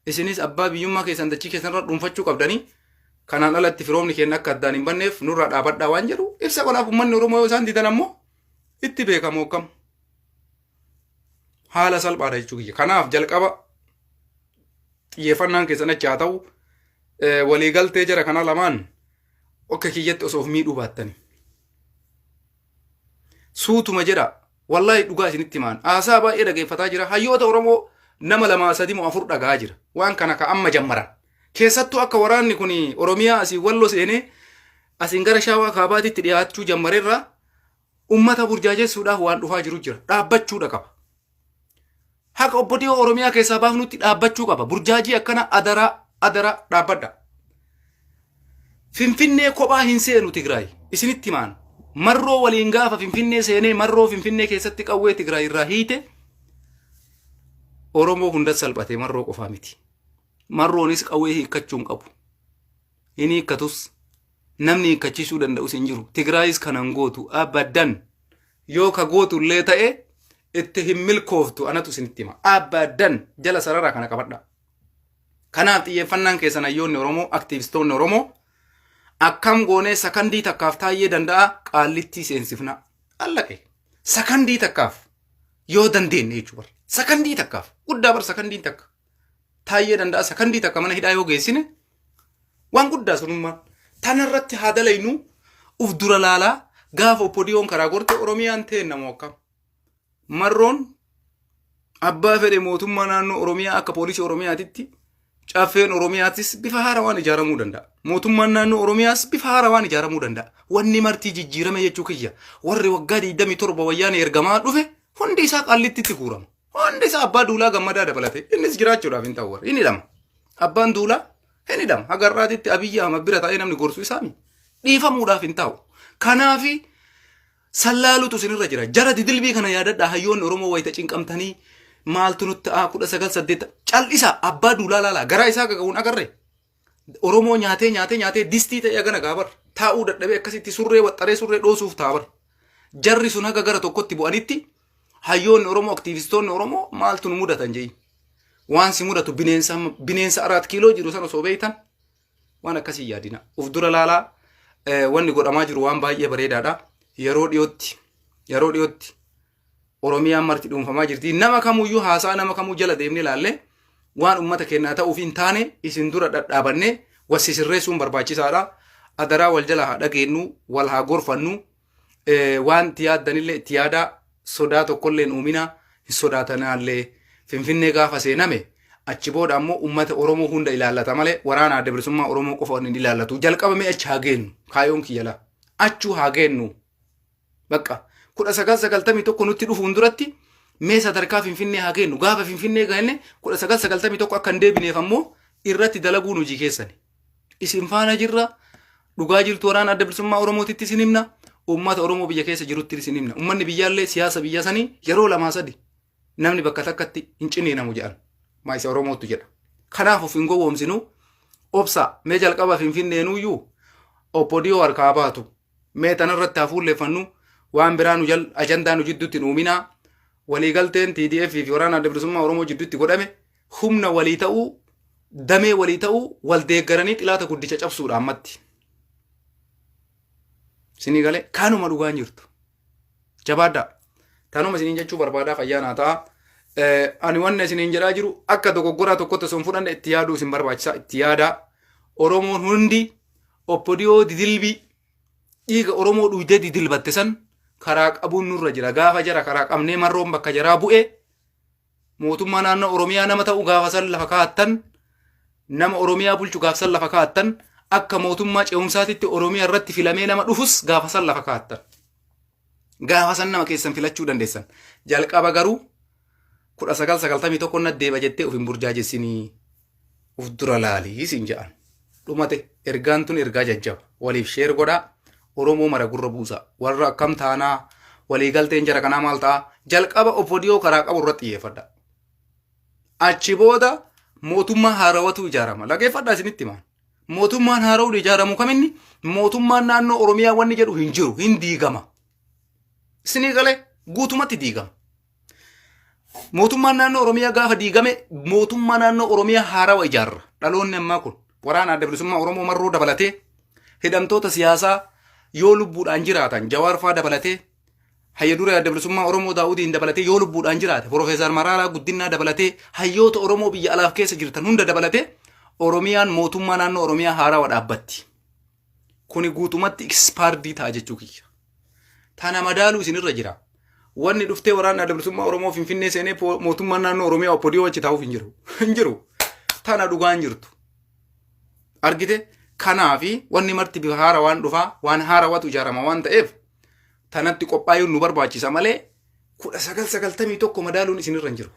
isinis abbaa biyyummaa keessan dachii keessan irra dhuunfachuu qabdanii kanaan alatti firoomni keenya akka addaan hin banneef nurraa dhaabadhaa waan jedhu ibsa godhaaf uummanni Oromoo yoo isaan didan ammoo itti beekamu akkam haala salphaadha jechuu kiyya. Kanaaf jalqaba xiyyeeffannaan keessan achi haa ta'u waliigaltee jara kana lamaan akka kiyyatti osoo of miidhuu baattani. Suutuma jedha Wallaahi dhugaa isinitti himaan. Haasaa baay'ee dhageeffataa jira. Hayyoota Oromoo nama lamaa sadi moo afur dhagaa jira. Waan kana ka amma jammaran. Keessattuu akka waraanni kun Oromiyaa asii walloo seenee asiin gara Shawaa Kaabaatitti dhiyaachuu jammarerraa ummata burjaajessuudhaaf waan dhufaa jiru jira. Dhaabbachuudha qaba. Haqa obbo Dhiyoo Oromiyaa keessaa baafnutti dhaabbachuu qaba. Burjaajii akkana adaraa adaraa dhaabbadha. Finfinnee kophaa hin seenu Tigraay. Isinitti himaan. Marroo waliin gaafa Finfinnee seenee marroo Finfinnee keessatti qawwee Tigraay irraa hiite Oromoo hunda salphate marroo qofaa miti. Marroonis qawwee hiikkachuu hin qabu. Hin hiikkatus namni hiikkachiisuu danda'us hin jiru. Tigraayis kanan gootu abadan. Yoo ka gootu illee ta'e itti hin milkooftu anatu isinitti hima. Abadan jala sarara kana qabadha. Kanaaf xiyyeeffannaan keessan hayyoonni Oromoo, aktiivistoonni Oromoo akkam goonee sakandii takkaaf taayyee danda'a qaallittii seensifna. Allaqe. Sakandii takkaaf yoo dandeenye jechuudha. Sakandii takkaaf guddaa bar sakandiin takka. Taayyee danda'a sakandii takka mana hidhaa yoo geessine waan guddaa sunummaan. Tanarratti haa dalaynu uf dura laalaa gaafa oppodiyoon karaa gorte Oromiyaan teenna moo akkam. Marroon abbaa fedhe mootummaa naannoo Oromiyaa akka poolisii Oromiyaatitti caffeen Oromiyaatis bifa haarawaan ijaaramuu danda'a. Mootummaan naannoo Oromiyaas bifa haarawaan ijaaramuu danda'a. Wanni martii jijjiirame jechuu kiyya. Warri waggaa 27 wayyaanee ergamaa dhufe hundi isaa qaallittitti guurama. Hundi isaa abbaa duulaa gammadaa dabalate. Innis jiraachuudhaaf hin ta'u warri. Inni hidhama. Abbaan duulaa hin hidhama. Haga har'aatitti Abiyyi Ahmad bira taa'ee namni gorsu isaami. Dhiifamuudhaaf hin ta'u. Kanaafi Sallaaluutu isinirra jira. Jara didilbii kana yaadadhaa hayyoonni Oromoo wayita cinqamtanii maaltu nutti ta'a 19 8 cal'isaa abbaa duulaa laalaa garaa isaa gaga'uun agarre. Oromoo nyaatee nyaatee nyaatee distii ta'ee hagana gaabar taa'uu dadhabee akkasitti surree waxxaree surree dhoosuuf ta'a bar. Jarri sun haga gara tokkotti bu'anitti hayyoonni Oromoo aktiivistoonni Oromoo maaltu nu mudatan je'i. Waan si mudatu bineensa bineensa araat kiiloo jiru sana osoo beektan waan akkasii yaadina. Uf dura laalaa wanni godhamaa jiru waan baay'ee bareedaadha. Yeroo dhiyootti yeroo dhiyootti Oromiyaan marti dhuunfamaa jirti. Nama kamuyyuu haasaa nama kamuu jala deemnee ilaalle waan uummata keenyaa ta'uuf hin taane isin dura dhadhaabannee wal sirreessuun barbaachisaadha. Adaraa wal jala haa dhageenyu, wal haa gorfannu. Waan itti yaaddanillee itti yaadaa sodaa tokkollee hin uuminaa hin sodaatanaallee Finfinnee gaafa seename achi booda ammoo uummata Oromoo hunda ilaallata malee waraana adda bilisummaa Oromoo qofa hin ilaallatu. Jalqaba mee achi haa geennu kaayoon kiyya laa. Achuu haa geennu. Bakka 1991 nutti dhufuun duratti mee sadarkaa Finfinnee haa geennu. Gaafa Finfinnee gahenne 1991 akka hin deebineef ammoo irratti dalaguun hojii keessani. Isin faana jirra. Dhugaa jirtu waraana adda bilisummaa Oromootitti isin himna. Uummata Oromoo biyya keessa jirutti isin himna. Uummanni biyyaallee siyaasa biyya sanii yeroo lamaa sadi namni bakka takkatti hin ciniinamu jedhan. Maayisa Oromootu jedha. Kanaaf of hin gowwoomsinu. Obsa mee jalqaba Finfinneenuyyuu obbo Diyoo harkaa baatu. Mee tanarratti haa fuulleffannu waan biraa nu jal ajandaa nu jidduutti hin uuminaa. Waliigalteen TDF fi waraana adda bilisummaa Oromoo jidduutti godhame humna walii ta'uu damee walii ta'uu wal deeggaranii xilaata guddicha cabsuudha ammatti. Isinii galee kanuma dhugaan jirtu. Jabaadhaa. Tanuma isiniin jechuu barbaadaa fayyaa naa ta'a. Ani wanna isiniin jedhaa jiru akka dogoggoraa tokkotti osoo hin fudhanne itti yaaduu isin barbaachisa itti yaadaa. Oromoon hundi Oppodiyoo didilbii dhiiga Oromoo dhuydee didilbatte san karaa qabuun nurra jira. Gaafa jara karaa qabnee marroon bakka jaraa bu'e mootummaa naannoo Oromiyaa nama ta'u gaafa san lafa kaa'attan nama Oromiyaa bulchu gaafa san lafa kaa'attan akka mootummaa ce'umsaatitti Oromiyaa irratti filamee nama dhufus gaafa san lafa kaa'attan. Gaafa san nama keessan filachuu dandeessan. Jalqaba garuu 1991 na deeba jettee of hin burjaajessinii. Uf dura laalii siin jedhan. Dhumate ergaan tun ergaa jajjaba. Waliif sheer godhaa. Oromoo mara gurra buusa. Warra akkam taanaa waliigalteen jara kanaa maal ta'a? Jalqaba OPDO karaa qabu irratti xiyyeeffadha. Achi booda mootummaa haarawatu ijaarama. Dhageeffadhaa isinitti himaan. Mootummaan haarawuun ijaaramu kaminni mootummaan naannoo Oromiyaa wanni jedhu hin jiru hin diigama. Isinii galee guutumatti diigama. Mootummaan naannoo Oromiyaa gaafa diigame mootummaa naannoo Oromiyaa haarawa ijaarra. Dhaloonni ammaa kun waraana adda bilisummaa Oromoo marroo dabalatee hidhamtoota siyaasaa yoo lubbuudhaan jiraatan Jawaar faa dabalatee hayya duree adda bilisummaa Oromoo Daawudiin dabalatee yoo lubbuudhaan jiraate Profeesar Maraaraa Guddinaa dabalatee hayyoota Oromoo biyya alaaf keessa jirtan hunda dabalatee Oromiyaan mootummaa naannoo Oromiyaa haarawa dhaabbatti. Kuni guutumatti ekspaardii ta'a jechuu kiyya. Tana madaaluu isinirra jira. Wanni dhuftee waraanni adda bilisummaa Oromoo Finfinnee seenee mootummaan naannoo Oromiyaa OPDO achi taa'uuf hin jiru. Hin jiru. Tana dhugaan jirtu. Argite? Kanaafi wanni marti bifa haara waan dhufaa waan haarawatu ijaarama waan ta'eef tanatti qophaa'uun nu barbaachisa malee 1991 madaaluun isinirra hin jiru.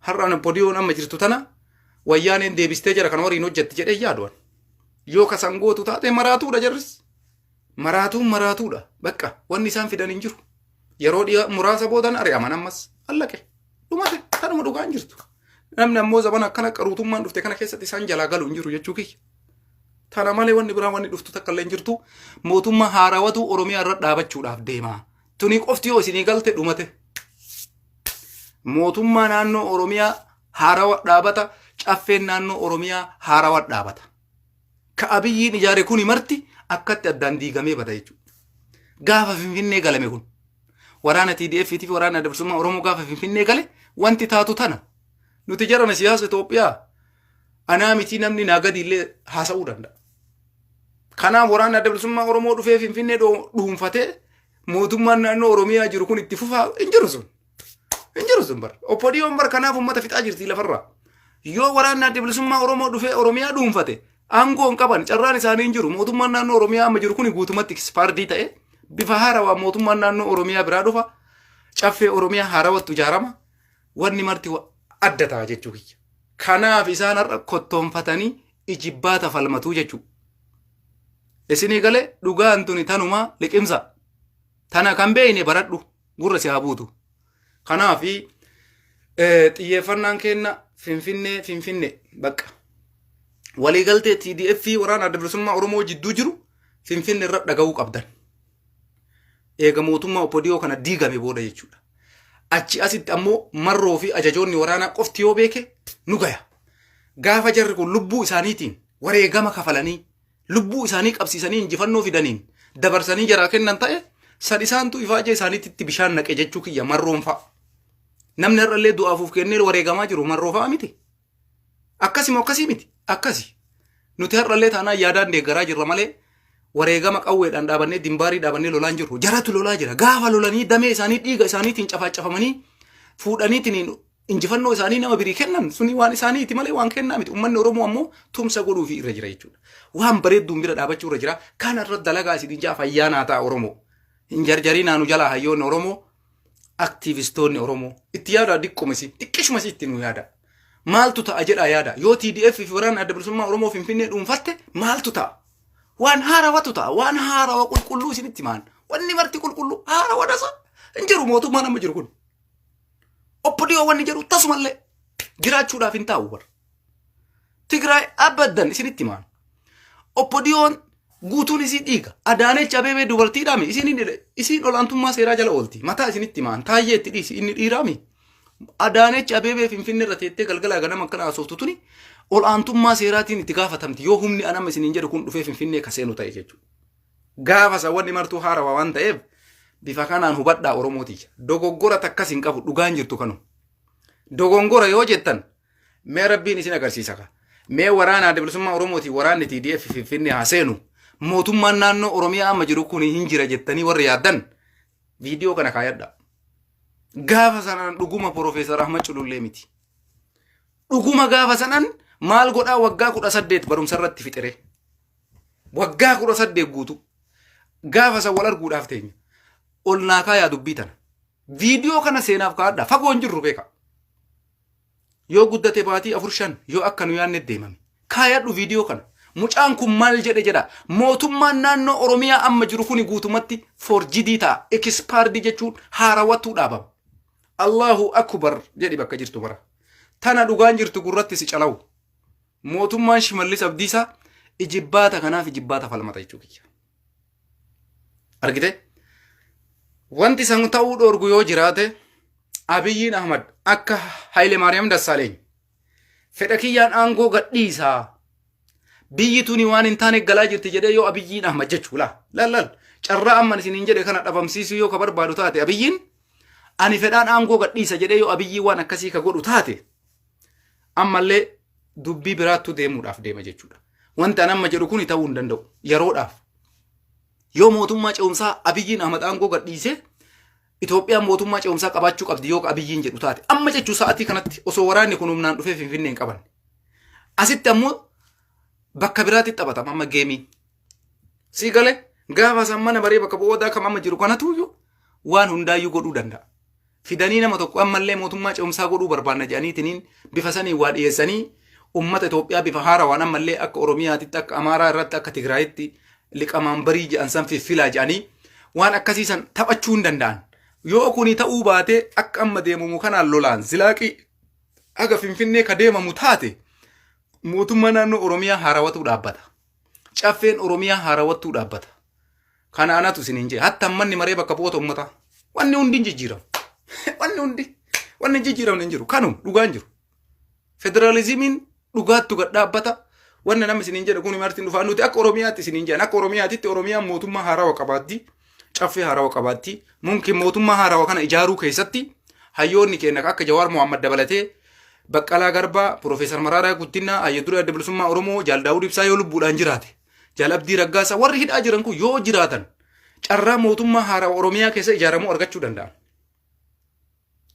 Har'aan OPDOn amma jirtu tana wayyaaneen deebistee jara kana waliin hojjetti jedhee yaaduwan. Yoo kasan gootu taate maraatuudha jarris. Maraatuun maraatuudha. Bakka wanni isaan fidan hin jiru. Yeroo dhiyaa muraasa boodan ari'aman ammas allaqe. Dhumate kanuma dhugaan jirtu. Namni ammoo zabana akkana qaruutummaan dhufte kana keessatti isaan jalaa galu hin jiru jechuu kiyya. Tana malee wanni biraa wanni dhuftu takka illee hin jirtu. Mootummaa haarawatu Oromiyaa irra dhaabachuudhaaf deema. Tuni qofti yoo isinii galte dhumate. Mootummaa naannoo Oromiyaa haarawa dhaabata. Caffeen naannoo Oromiyaa haarawa dhaabata. Ka Abiyyiin ijaare kuni marti akkatti addaan diigamee bada jechuudha. Gaafa Finfinnee galame kun waraana TDF fi waraana Adda Bilisummaa Oromoo gaafa Finfinnee gale wanti taatu tana. Nuti jarana siyaasa Itoophiyaa anaa miti namni naa gadi illee haasa'uu danda'a. Kanaaf waraanni Adda Bilisummaa Oromoo dhufee Finfinnee dhuunfatee mootummaan naannoo Oromiyaa jiru kun itti fufaa hin jiru sun. Hin jiru sun bar. OPDOn bar kanaaf uummata fixaa jirti lafarraa. Yoo waraanni adda bilisummaa Oromoo dhufee Oromiyaa dhuunfate aangoo hin qaban carraan isaanii hin jiru. Mootummaan naannoo Oromiyaa amma jiru kun guutumatti ekspaardii ta'e bifa haarawaa mootummaan naannoo Oromiyaa biraa dhufa. Caffee Oromiyaa haarawattu ijaarama. Wanni marti adda ta'a jechuu kiyya. Kanaaf isaan har'a kottoonfatanii ijibbaata falmatuu jechuudha. Isinii galee dhugaan tuni tanumaa liqimsa. Tana kan beekne baradhu. Gurra si haa buutu. Kanaaf xiyyeeffannaan keenna Finfinnee Finfinnee bakka. Waliigaltee TDF fi waraana adda bilisummaa Oromoo jidduu jiru Finfinnee irra dhaga'uu qabdan. Eega mootummaa OPDO kana diigame booda jechuudha. Achi asitti ammoo marroo fi ajajoonni waraanaa qofti yoo beeke nu gaya. Gaafa jarri kun lubbuu isaaniitiin wareegama kafalanii lubbuu isaanii qabsiisanii injifannoo fidaniin dabarsanii jaraa kennan ta'e san isaantu ifaajee isaaniitti bishaan naqe jechuu kiyya marroon fa'a. Namni har'allee du'aaf of kennee wareegamaa jiru marroo fa'a miti. Akkasi moo akkasii miti? Akkasi. Nuti har'allee taanaan yaadaan deeggaraa jirra malee wareegama qawweedhaan dhaabannee dimbaarii dhaabannee lolaan jirru. Jaratu lolaa jira. Gaafa lolanii damee isaanii dhiiga isaaniitiin cafaacafamanii fuudhaniitiin injifannoo isaanii nama birii kennan suni waan isaaniiti malee waan kennaa miti. Uummanni Oromoo ammoo tumsa godhuufii irra jira jechuudha. Waan bareedduun bira dhaabachuu irra jira. Kana irra dalagaa isin jaa fayyaa naa ta'a Oromoo. Hin jarjarinaa nu jalaa hayyoonni Oromoo. Aktiivistoonni Oromoo itti yaadaa diqquma isii xiqqishuma isii itti nu yaada. Maaltu ta'a jedhaa yaada. Yoo TDF fi waraanni adda bilisummaa Oromoo Finfinnee dhuunfatte maaltu ta'a? Waan haarawatu ta'a. Waan haarawa qulqulluu isinitti maan. Wanni marti qulqulluu haarawa dasa hin jiru mootummaan amma jiru kun. OPDO wanni jedhu tasumallee jiraachuudhaaf hin taa'u bara. Tigraay abaddan isinitti maan. OPDOn guutuun isii dhiiga. Adaanech Abeebee dubartiidhaami isiin hin isiin olaantummaa seeraa jala oolti. Mataa isinitti maan taayyee itti dhiisi inni dhiiraami. Adaanech Abeebee Finfinnee irra teettee galgalaa ganama akkana haasoftu tuni olaantummaa seeraatiin itti gaafatamti yoo humni anama isiniin jedhu kun dhufee Finfinnee ka seenu ta'e jechuudha. Gaafa san wanni martuu haarawaa waan ta'eef bifa kanaan hubadhaa Oromoo tiyya. Dogoggora takkas hin qabu dhugaan jirtu kanuma. Dogongora yoo jettan mee rabbiin isin agarsiisa ka. Mee waraana adda bilisummaa Oromooti waraanni TDF Finfinnee haa seenu. Mootummaan naannoo Oromiyaa amma jiru kun hin jira jettanii warri yaaddan viidiyoo kana kaayadha. Gaafa sanaan dhuguma Profeesar Ahmad Culullee miti. Dhuguma gaafa sanaan maal godhaa waggaa 18 barumsa irratti fixire. Waggaa 18 guutuu. Gaafa san wal arguudhaaf teenya. Ol naa kaayaa dubbii tana. Viidiyoo kana seenaaf kaa'adha. Fagoo hin jirru beeka. Yoo guddate baatii afur shan yoo akka nu yaadne deemame. Kaayadhu viidiyoo kana. Mucaan kun maal jedhe jedha. Mootummaan naannoo Oromiyaa amma jiru kuni guutumatti forjidii ta'a. Ekispaardii jechuun haarawattuu dhaabama. Allahu akbar jedhi bakka jirtu mara. Tana dhugaan jirtu gurratti si calawu. Mootummaan Shimallis Abdiisaa ijibbaata kanaaf ijibbaata falmata jechuu kiyya. Argite? Wanti san ta'uu dhoorgu yoo jiraate Abiyyiin Ahmad akka Haile Maariyaam Dassaaleeny fedha kiyyaan aangoo gadhiisaa biyyi tuni waan hin taane galaa jirti jedhee yoo Abiyyiin Ahmad jechuu laa laal laal carraa amman isiniin jedhe kana dhabamsiisuu yoo ka barbaadu taate Abiyyiin ani fedhaan aangoo gadhiisa jedhee yoo Abiyyiin waan akkasii ka godhu taate ammallee dubbii biraattu deemuudhaaf deema jechuudha. Wanti an amma jedhu kun ta'uu hin danda'u yeroodhaaf. Yoo mootummaa ce'umsaa Abiyyiin Ahmad aangoo gadhiisee Itoophiyaan mootummaa ce'umsaa qabaachuu qabdi yoo Abiyyiin jedhu taate amma jechuu sa'aatii kanatti osoo waraanni kun humnaan dhufee Finfinnee hin qabanne. Asitti ammoo bakka biraatti taphatama amma geemiin. Sii galee gaafa san mana baree bakka bu'ootaa kam amma jiru kanatuyyuu waan hundaayyuu godhuu danda'a. Fidanii nama tokko ammallee mootummaa ce'umsaa godhuu barbaanna jedhaniitiniin bifa saniin waa dhiyeessanii ummata Itoophiyaa bifa haarawaan ammallee akka Oromiyaatitti akka Amaaraa irratti akka Tigraayitti liqamaan barii jedhan san fiffilaa jedhanii waan akkasii san taphachuu hin danda'an. Yoo kuni ta'uu baate akka amma deemamu kanaan lolaan zilaaqii haga Finfinnee ka deemamu taate mootummaa naannoo Oromiyaa haarawatu dhaabbata. Caffeen Oromiyaa haarawattuu dhaabbata. Kana anatu isiniin jee. Hatta manni maree bakka bu'oota uummataa. Wanni hundi hin jijjiiramu. Wanni hundi wanni hin jijjiiramne hin jiru. Kanuma dhugaan jiru. Federaalizimiin dhugaattu gad dhaabbata. Wanni nama isiniin jedhe kun marti dhufaa nuti akka Oromiyaatti isiniin jedhan akka Oromiyaatitti Oromiyaan mootummaa haarawa qabaatti. Caffee haarawa qabaatti. Mumkin mootummaa haarawa kana ijaaruu keessatti hayyoonni keenya akka Jawaar Mohaammed dabalatee Baqqalaa Garbaa, Piroofeesar Maraaraa Guddinaa, Hayya Duree Adda Bilisummaa Oromoo, Jaal Daawud Ibsaa yoo lubbuudhaan jiraate Jaal Abdii Raggaasaa warri hidhaa jiran kun yoo jiraatan carraa mootummaa haaraa Oromiyaa keessa ijaaramuu argachuu danda'an.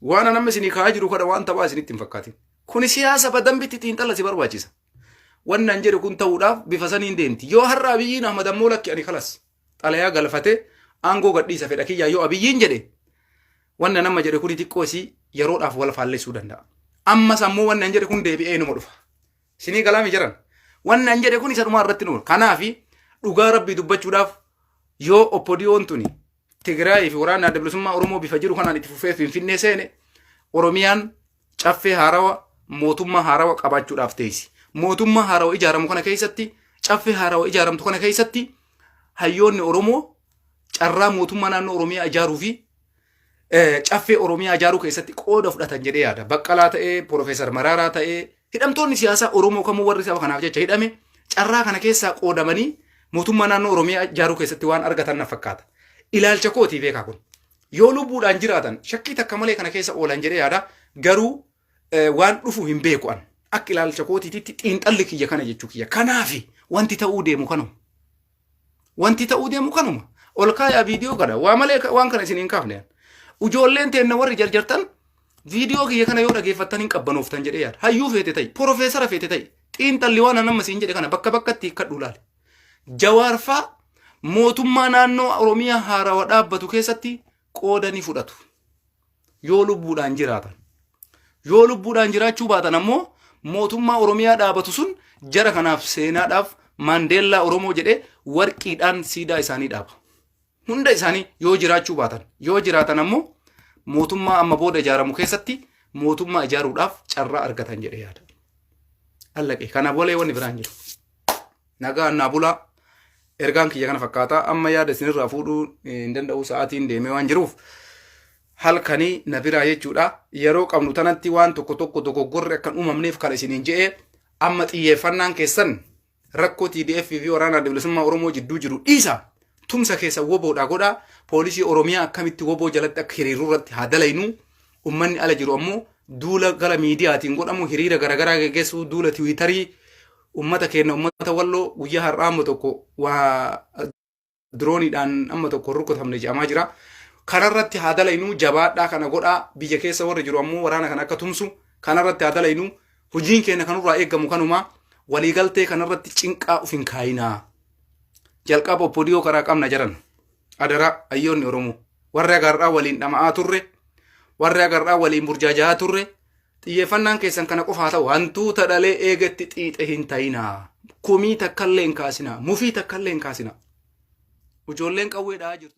Waan an amma isinii kaa'aa jiru kana waan taphaa isinitti hin fakkaatin. Kuni siyaasa badambitti xiinxala si barbaachisa. Wanni an jedhu kun ta'uudhaaf bifa saniin deemti. Yoo har'a Abiyyiin Ahmad ammoo lakki ani kalas xalayaa galfatee aangoo gadhiisa fedha kiyyaa yoo Abiyyiin jedhe wanni an amma jedhe kuni xiqqoo isii yeroodhaaf wal faallessuu danda'a. Ammas ammoo wanni an jedhe kun deebi'ee inuma dhufa. Isinii galaami jiran. Wanni an jedhe kun isa dhumaa irratti nu. Kanaafi dhugaa rabbii dubbachuudhaaf yoo oppodiyoon tuni Tigraayii fi waraanni adda bilisummaa Oromoo bifa jiru kanaan itti fufee Finfinnee seene Oromiyaan caffee haarawa mootummaa haarawa qabaachuudhaaf teessi. Mootummaa haarawa ijaaramu kana keessatti caffee haarawa ijaaramtu kana keessatti hayyoonni Oromoo Carraa mootummaa naannoo Oromiyaa ijaaruu fi caffee Oromiyaa ijaaruu keessatti qooda fudhatan jedhee yaada. Baqqalaa ta'ee, Piroofeesar Maraaraa ta'ee, hidhamtoonni siyaasaa Oromoo kamuu warri saba kanaaf jecha hidhame carraa kana keessaa qoodamanii mootummaa naannoo Oromiyaa ijaaruu keessatti waan argatan na fakkaata. Ilaalcha kootii beekaa kun. Yoo lubbuudhaan jiraatan shakkii takka malee kana keessa oolan jedhee yaada. Garuu waan dhufu hin beeku an. Akka ilaalcha kootiititti xiinxalli kiyya kana jechuu kiyya. Kanaafi wanti ta'uu deemu kanuma. Wanti ta'uu deemu kanuma. Ol kaayaa viidiyoo kana. Waa malee waan kana isin hin kaafne. Ijoolleen teenna warri jarjartan viidiyoo kiyya kana yoo dhageeffattan hin qabbanooftan jedhee yaada. Hayyuu feete ta'i, porofeesara feete ta'i. Xiinxalli waan an amma siin jedhe kana bakka bakkatti hiikkadhu ilaali. Jawaar faa mootummaa naannoo Oromiyaa haarawa dhaabbatu keessatti qooda ni fudhatu. Yoo lubbuudhaan jiraatan. Yoo lubbuudhaan jiraachuu baatan ammoo mootummaa Oromiyaa dhaabatu sun jara kanaaf seenaadhaaf Maandeellaa Oromoo jedhee warqiidhaan siidaa isaanii dhaaba. Hunda isaanii yoo jiraachuu baatan. Yoo jiraatan ammoo mootummaa amma booda ijaaramu keessatti mootummaa ijaaruudhaaf carraa argatan jedhee yaada. Allaqe kana bolee wanni biraan jiru. Nagaan naa bulaa. Ergaan kiyya kana fakkaata. Amma yaada isinirraa fuudhuu hin danda'u sa'aatiin deemee waan jiruuf halkanii na biraa jechuudha. Yeroo qabnu tanatti waan tokko tokko dogoggorri akka hin uumamneef kan isiniin je'e amma xiyyeeffannaan keessan rakkoo TDF fi waraana adda bilisummaa Oromoo jidduu jiru dhiisa. Tumsa keessa woboodha godhaa. Poolisii Oromiyaa akkamitti woboo jalatti akka hiriiruu irratti haa dalaynu. Ummanni ala jiru ammoo duula gara miidiyaatiin godhamu hiriira garaagaraa geggeessuu duula tiwiitarii ummata keenya ummata walloo guyyaa har'aa amma tokko waa dirooniidhaan amma tokko rukutamne jedhamaa jira. Kanarratti haa dalaynuu jabaadhaa kana godhaa biyya keessa warri jiru ammoo waraana kana akka tumsu kanarratti haa dalaynuu hojiin keenya kanurraa eeggamu kanuma waliigaltee kanarratti cinqaa of hin kaayinaa. Jalqaba oppodiyoo karaa qabna jaran adaraa hayyoonni Oromoo warri agarraa waliin dhama'aa turre warri agarraa waliin burjaaja'aa turre Xiyyeeffannaan keessan kana qofa haa ta'u. Hantuuta dhalee eegatti xiixe hin ta'inaa. Komii takkallee hin kaasinaa. Mufii takkallee hin kaasinaa. Ijoolleen qawwee dha'aa jirtu.